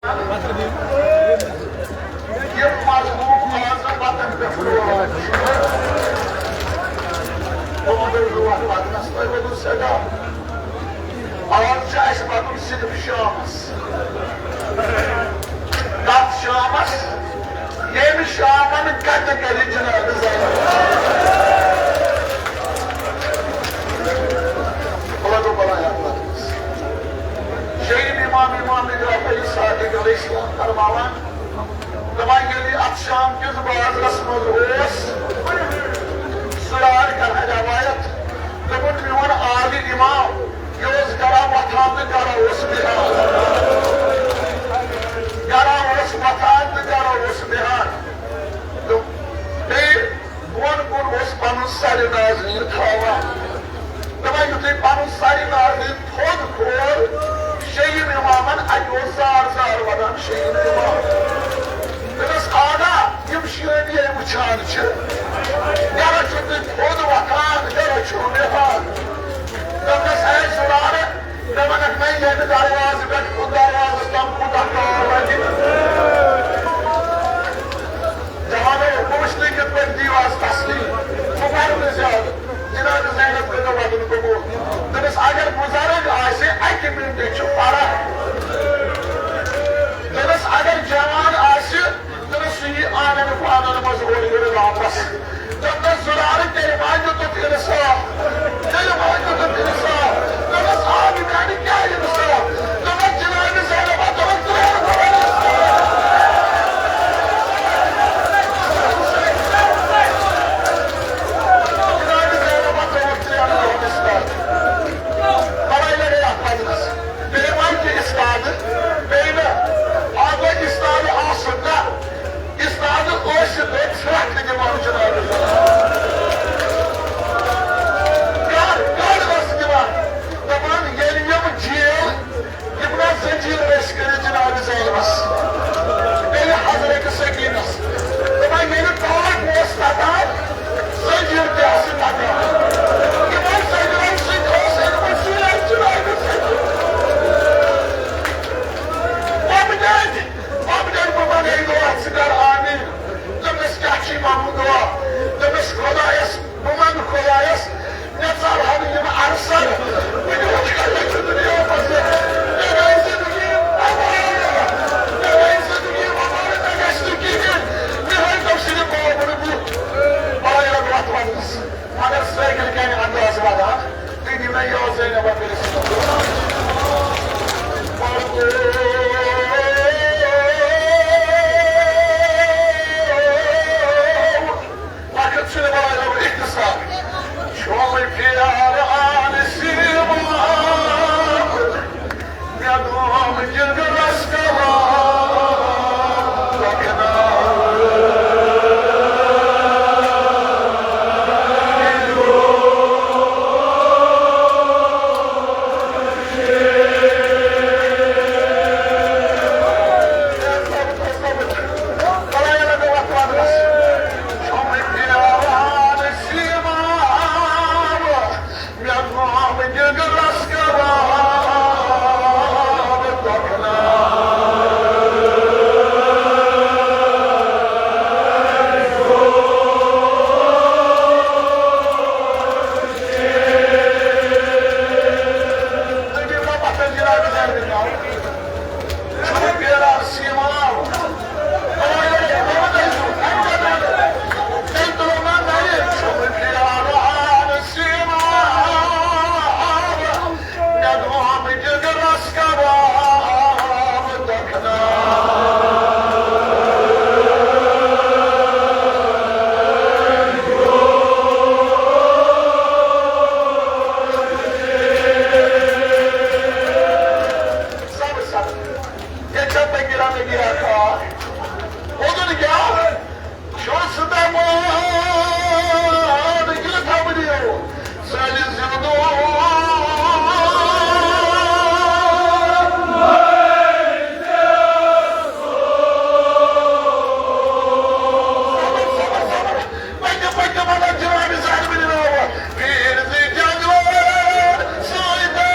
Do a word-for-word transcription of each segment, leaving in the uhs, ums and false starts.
یِم مظلوم آز وطن پٮ۪ٹھ روزان چھِ، تِمن ہٕنٛز روح وطنس تۄہہِ ووٚنوٕ سٮ۪ٹھاہ۔ آز چھُ اَسہِ وَنُن صرف شامَس۔ تَتھ شامَس، ییٚمہِ شامَن کَتہِ کَرِ جنازٕ زینب۔ بہٕ لَگو بَلایَن وَتَس۔ شیٚیِم اِمام، اِمام نگراہ علی صادق علیہ السلام فرماوان، دَپان، ییٚلہِ اَتھ شام کِس بازرَس منٛز اوس زُرار کران رِوایت، دوٚپُن، میون عالِ اِمام، یہِ اوس گرا وۄتھان تہٕ گرا اوس بیٚہان۔ گرا اوس وۄتھان تہٕ گرا اوس بیٚہان۔ تہٕ بیٚیہِ بۄن کُن اوس پنُن سرِ نازنیٖن تھاوان۔ دَپان، یُتھُے پنُن سرِ نازنیٖن تھوٚد کھول، شیٚیِم اِمامن اَتہِ اوس زار زار وَنان، شیٚیِم اِمام۔ دوٚپمَس، آغا، یِم شٲمی وٕچھان چھِ، گرا چھُو تُہۍ تھوٚد وۄتھان، گرا چھُو بیٚہان۔ دوٚپمَس، اے زُرارٕ، مےٚ وَنَکھ مےٚ ییٚمہِ دروازٕ پٮ۪ٹھ کُن دروازَس تام کوٗتاہ کال لَگہِ۔ جوانو، بہٕ وٕچھٕ تُہۍ کِتھ پٲٹھۍ دِیِو آز تسلیم۔ بہٕ پَرٕ نہٕ زیادٕ۔ جناب زینب کٔرِو وَدُن قبوٗل۔ دوٚپمَس، اگر بُزرگ آسہِ، اَکہِ مِنٹٕچ چھُ فرق۔ دوٚپمَس، اگر جوان آسہِ، دوٚپمَس، سُہ یی آنٛگن پانَن منٛز اورٕ یورٕ واپس۔ دوٚپمَس، زُرارٕ، تیٚلہِ ما دیُتُکھ اِنصاف؟ تیٚلہِ ما دیُتُکھ اِنصاف؟ دوٚپمَس، آ، بہٕ کَرٕ کیٛاہ اِنصاف؟ دوٚپمَس، جناب زینب، دوٚپمَس، ترٛٮ۪ن دۄہَن اِنصاف۔ جناب زینب، دوٚپمَس، ترٛٮ۪ن دۄہَن اِنصاف۔ لڑائی لڑے اَتھ وزنَس۔ بیٚیہِ وَنہِ تہِ اِستادٕ، بیٚیہِ نہٕ۔ اَتھ وَنہِ اِستادٕ آسُن نہ۔ اِستادٕ ٲسِتھ بیٚیہِ ژھرٛٹھ تہِ دِوان جِنابَس۔ گَر، گَر ٲس دِوان۔ دَپان، ییٚلہِ یِم جیل، یِم نہ زٔنجیٖر ٲسۍ کٔرِتھ جِنابِ زینبَس، بیٚیہِ حضرت سکیٖنَس۔ دَپان، ییٚلہِ ٹاٹھ اوس تَتان، زٔنجیٖر تہِ آسہٕ تَتان۔ یِمَن زٔنجیٖرَن سۭتۍ اوس أنۍمٕژ سُے اَسہِ جِنابِ زینب۔ وۄپدٲوۍ، وۄپدٲوۍ بہٕ منٛگَے دُعا، ژٕ کر آمیٖن۔ دوٚپمَس، کیٛاہ چھُے منٛگُن دُعا؟ دوٚپمَس، خۄدایَس، بہٕ منٛگہٕ خۄدایَس، مےٚ ژَلہٕ ہَن یِم عرصَن، بہٕ تہِ وٕچھٕ ہا ییٚتہِ دُنیا منٛز۔ مےٚ گٔے زِندگی اَمارٕ، مےٚ گٔے زِندگی اَمارٕ، مےٚ گژھِ نہٕ کِہیٖنۍ۔ مےٚ ہٲیتو صرف بابُن بُتھ۔ بَلایَن وَتھ وَنَس۔ مگر سٲکِل کَمہِ انداز وَدان، تُہۍ دِیِو مےٚ یاد زینب کٔرِتھ۔ وقت چھُنہٕ بَلاے لَگُن اختصار۔ چھُم پیاران سیٖما۔ مےٚ دوٚپ جِگرس کباب دۄکھناو۔ چھُم پیاران سیٖما۔ مےٚ گوٚو جِگرس کباب دۄکھناو۔ نبی محمد صلی اللہ علیہ وسلم۔ صبر، صبر۔ ییٚتہِ چھا فقیٖرا نبی اکھ آ؟ اوٚدُن کیٛاہ؟ چھُس دَپان یہِ خبرِیو سانہِ زِندٕ۔ صبر، صبر، صبر۔ پٔکِو، پٔکِو، مگر جنابِ زہربٕنۍ راوَ۔ پیٖر زِ جنٛگلہٕ سۭتۍ۔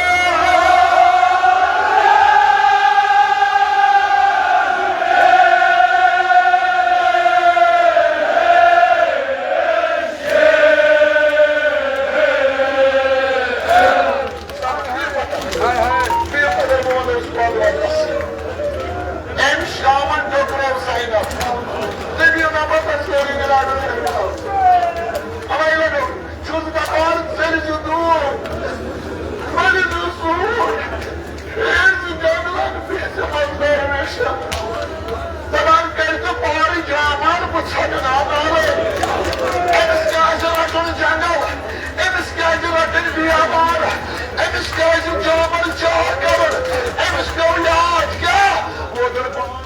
دپان کٔرۍ تو پارٕ جامان، بہٕ ژھۄپہٕ نادانٕے۔ أمِس کیٛازِ رٹُن جنگل؟ أمِس کیٛازِ رٹٕنۍ بیابان؟ أمِس کیٛازِ جامن چاہ کرُن؟ أمِس پیوٚو یاد کیٛاہ؟ وۄدُن پان۔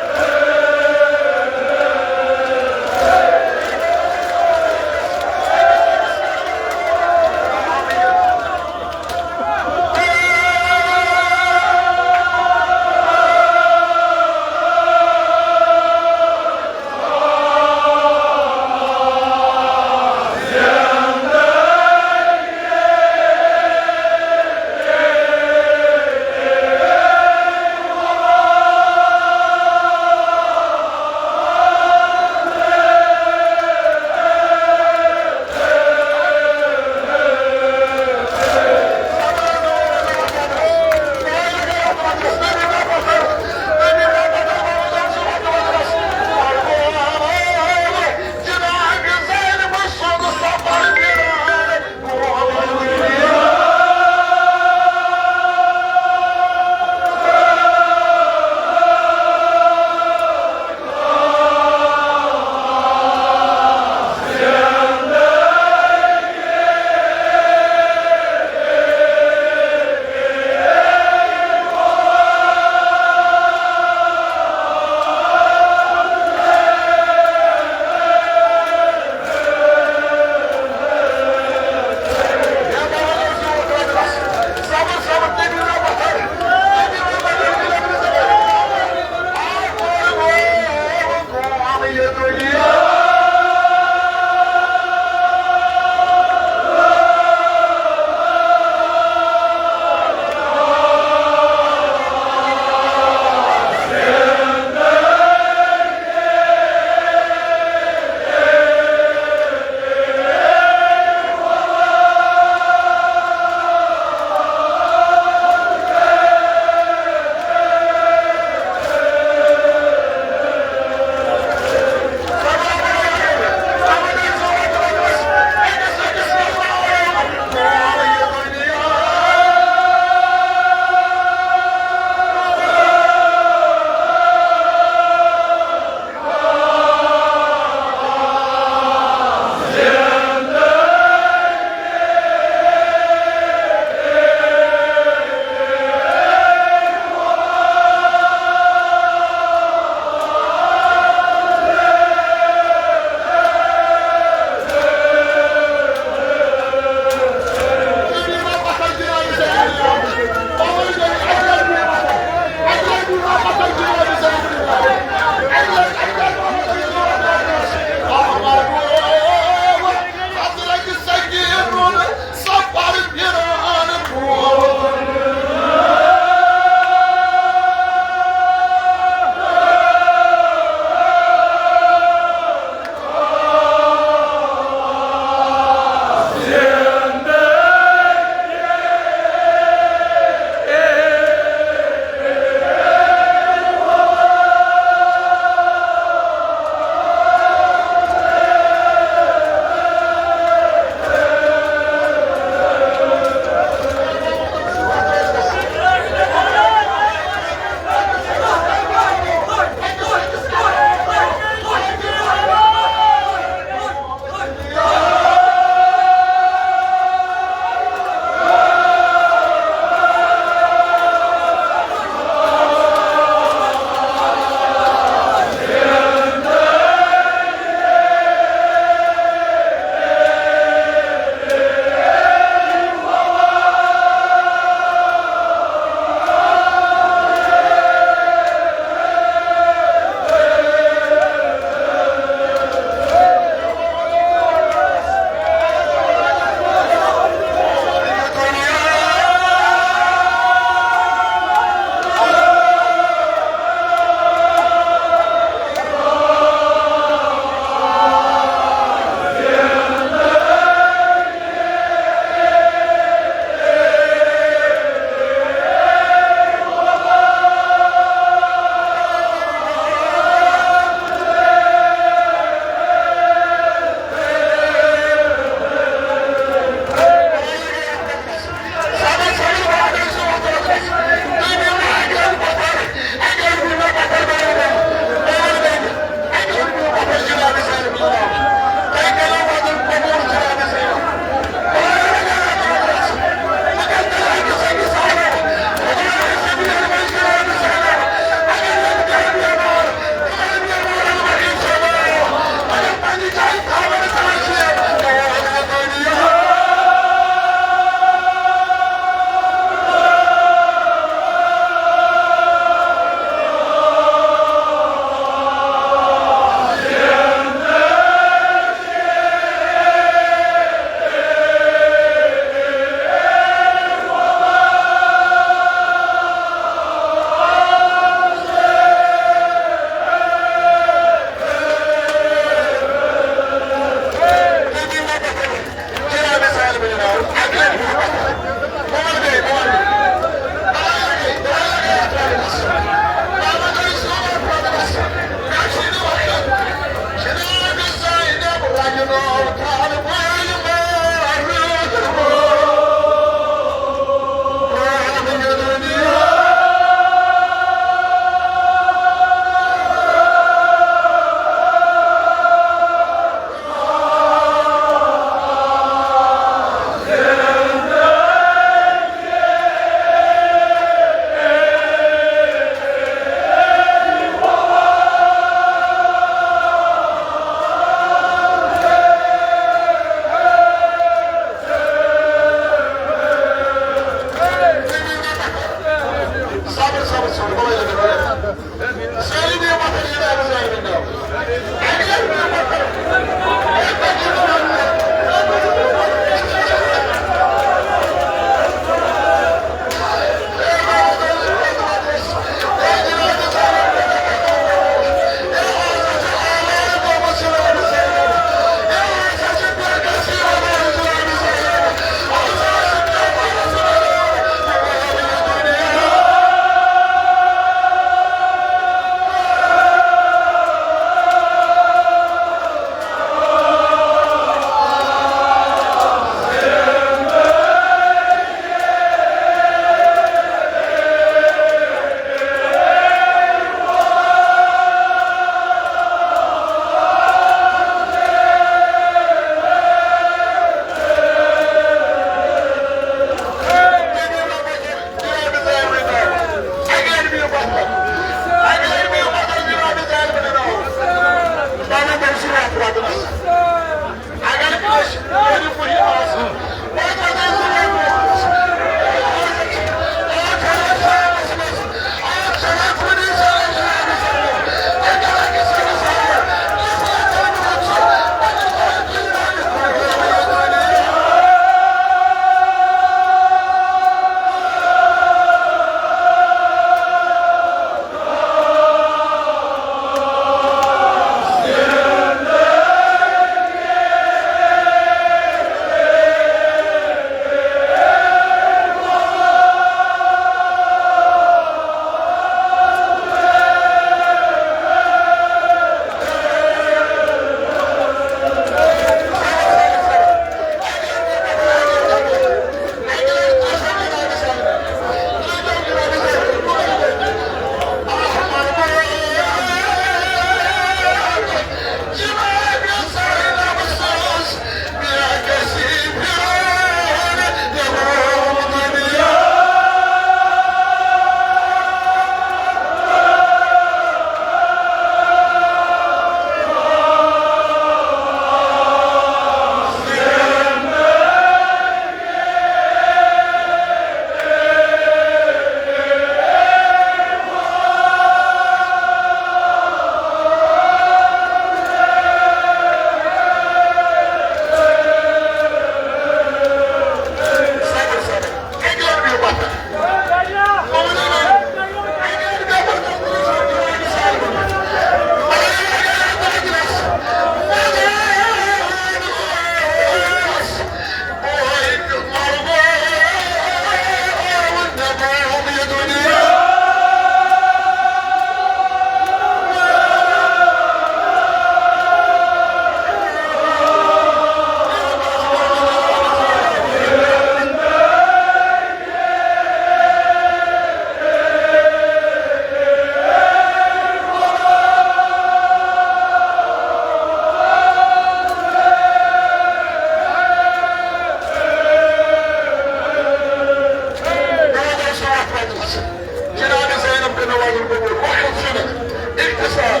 اختصار،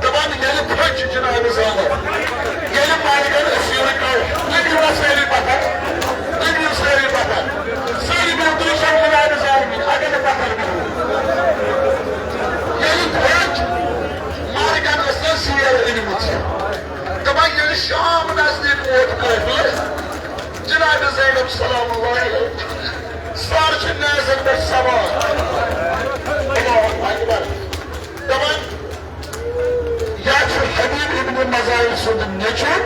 دپان ییٚلہِ پھٔچ جناب زینب، ییٚلہِ مرگن أسیٖرٕ کٔر، تُہۍ دِیِو سٲری پتھر، تُہۍ دِیِو سٲری پتھر، سٲری دِیِو تُہۍ سٲری جناب زینب، اگر نہٕ پتھر دِیِو۔ ییٚلہِ پھٔچ مرگن ٲس نہٕ زیر أنمٕژ، دپان ییٚلہِ شام نزدیٖک ووت قٲفلہٕ، جناب زینب سلام اللہ علیہ سر چھِ نیزن پٮ۪ٹھ سوار۔ اللہ اکبر۔ دپان، یا چھُ حبیب ابن مزاحم سُنٛد نیٚچو،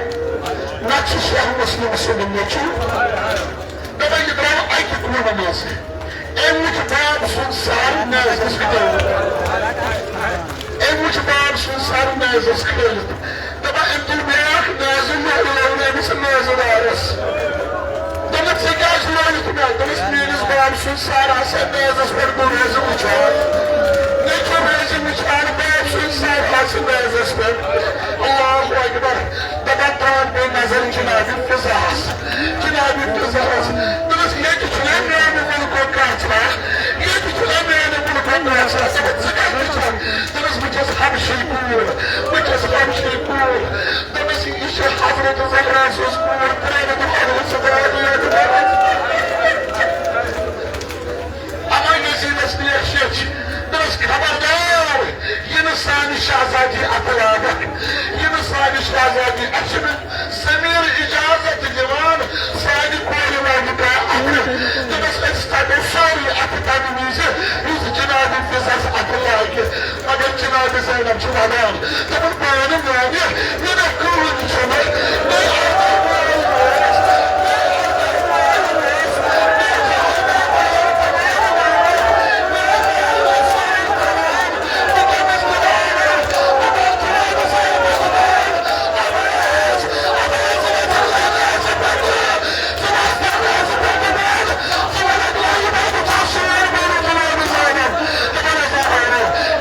نتہٕ چھُ شیخ مسلم سُنٛد نیٚچو۔ دپان، یہِ درٛاو اکہِ کوٗنہٕ منٛز۔ أمۍ وُچھ باب سُنٛد سر نیزس کھٲلِتھ۔ أمۍ وُچھ باب سُنٛد سر نیزس کھٲلِتھ۔ دپان، أمۍ تُل بیٛاکھ نیزٕ، یہِ لوگ أمِس نیزٕ دارس۔ دوٚپُن، "ژےٚ کیٛازِ لوگُتھ مےٚ؟" دوٚپمَس، "میٛٲنِس باب سُنٛد سر آسہِ ہا نیزس پٮ۪ٹھ گُریز وُچھان۔ مےٚ چھُ ریزِ وُچھان، باب سُنٛد سر آسہِ نیزس پٮ۪ٹھ۔" اللہ اکبر۔ دپان، ترٛاوان پیٚیہِ نظر جناب فضاہس۔ جناب فضاہس۔ دوٚپمَس، ییٚتہِ چھُنہ میٛانہِ مُلکُک کانٛہہ ژھاہ؟ ییٚتہِ چھُنہ میٛانہِ مُلکُک کانٛہہ ژھاہ؟ دوٚپُن، ژٕ کَتہِ چھَکھ؟ دوٚپمَس، بہٕ چھَس حبشی کوٗر۔ بہٕ چھَس حبشی کوٗر۔ دوٚپمَس، یہِ چھِ حضرت زہرا سٕنٛز کوٗر، ترٛیٚیِمہِ دۄہ حضرت زہرا۔ اما یزیدس نیر شیچھ، دوٚپمَس، خبردار، یہِ نہٕ سانہِ شہزادی اَتھٕ لاگَکھ، یہِ نہٕ سانہِ شہزادی، اَسہِ چھُنہٕ ضمیٖر اجازت دِوان سانہِ کورِ لاگہِ کانٛہہ اَتھٕ۔ دوٚپمَس، أسۍ ژَٹو سورُے اَتھٕ تَمہِ وِزِ، یُس جناب فضس اَتھٕ لاگہِ۔ مگر جناب زینب چھِ وَنان، دوٚپُن، پانہٕ میانہِ، مےٚ نہ کٕہٕنۍ چھُنہٕ، نہ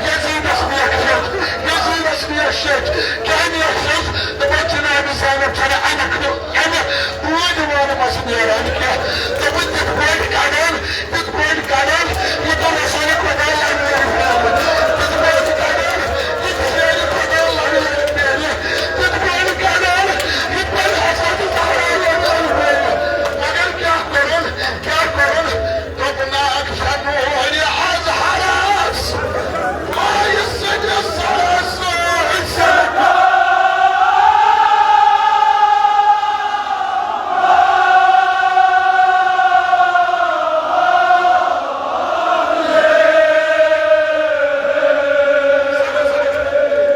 یزیدس نیکھ ہیوٚت، یزیدس نیکھ ہیوٚت، کیٛاہ نیکھ ہیوٚت؟ دوٚپُن، جناب زینب چھَنہٕ اَمہِ خٲ-، اَمہِ بوٗلۍ وٲلۍ منٛز نیران کینٛہہ۔ دوٚپُن، تِتھ پٲٹھۍ کَڑان، تِتھ پٲٹھۍ کَڑان، یہِ گوٚو رسول خۄدا لَنڈٕ پھیرٕ۔ تِتھ پٲٹھۍ کَڑان، یہِ پھیرِ خۄدا لَنڈٕ پھیرِ۔ تِتھ پٲٹھۍ کَڑان، یِتھ پٲٹھۍ حضرت زہرا لَنڈٕ پھیرِ۔ مگر کیٛاہ کوٚرُن؟ کیٛاہ کوٚرُن؟ دوٚپنَکھ، سا نوٗرِ اَزہَرَس، مایہِ سٕنٛدِ سرَس سۭتۍ سرکار۔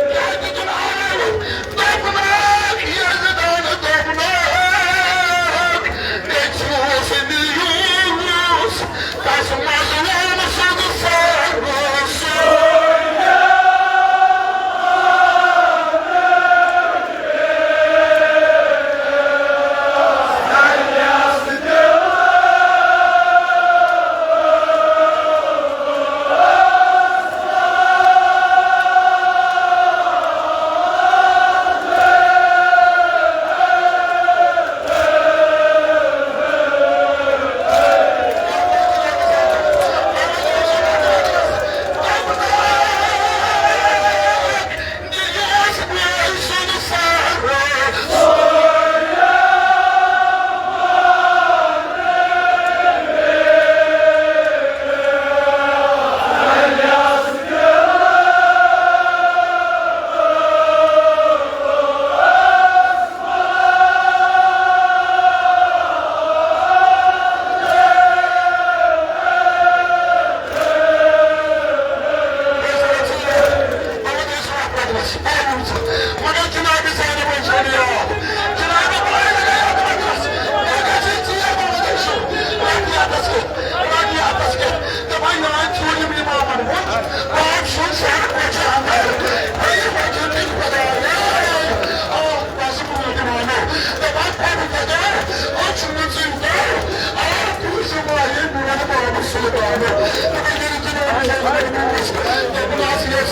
کیٛاہ دیُتُن آو؟ دوٚپنَکھ، یزیدَن دوٚپنَکھ، گٔژھِو سٕنٛدِ یوٗس تَس مظلوٗم سُنٛد سر سُہ۔ مگر جناب زینب چھُنہٕ یاد۔ جناب بہٕ آیس گٔیاس مگر ژیر بہٕ وٕچھے سُہ رٲبِیاتس کیُتھ، رٲبِیاتس کیُتھ۔ دَپان یِہوٚے ژوٗرِم اِمامن ووٚن، باب سُنٛد سر کۄچہِ اندر۔ بیٚیہِ وجہ تہِ خۄدایا۔ آ، بس بہٕ ووت اِمامو۔ دَپان بہٕ خۄدا، أچھ مُژٕنۍ تو۔ آ، تُہۍ چھِو واریاہ میون باب سُلطان۔ دَپان ییٚلہِ جناب زینب دوٚپنَس، یہِ